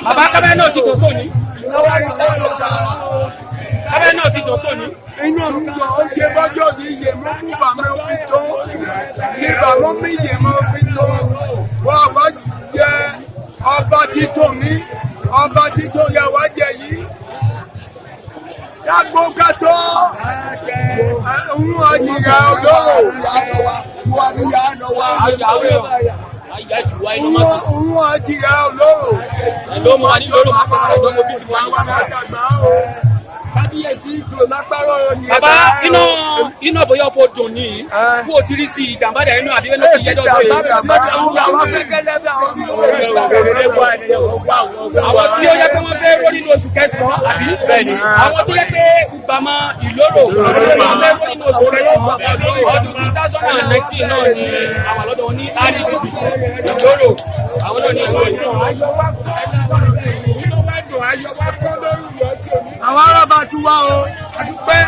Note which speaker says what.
Speaker 1: Bàbá, kábẹ́ náà ti dùn sóní. Kábẹ́ náà ti dùn sóní.
Speaker 2: Inú mi dùn ó ṣe bọ́jọ́ sí iye mú mú bàmí omi tó ní bàmú mi yè mọ́ omi tó wá wá jẹ ọba títún ní ọba títún yà wá jẹ yìí dàgbò kátó ń àjìyà olóró ń àjìyà olóró.
Speaker 1: Bàbá, iná iná bóyá fò dùn ní kó o ti rí sí ìjàmbá dẹ̀ inú àbí inú ti yẹjọ́ jẹ. Àwọn tí ó yẹ pé wọ́n fẹ́ ró nínú oṣù kẹsàn-án, àbí? Àwọn tó yẹ pé Ugbama Ìlóró, àwọn tó fẹ́ ró nínú oṣù kẹsàn-án ọdún 2019 náà ni àwọn àlọ́dọ̀ wọn ní Arigidi Ìlóró, àwọn náà ní ìlú.
Speaker 2: Àwọn arábà tún wá o, àdúpẹ́.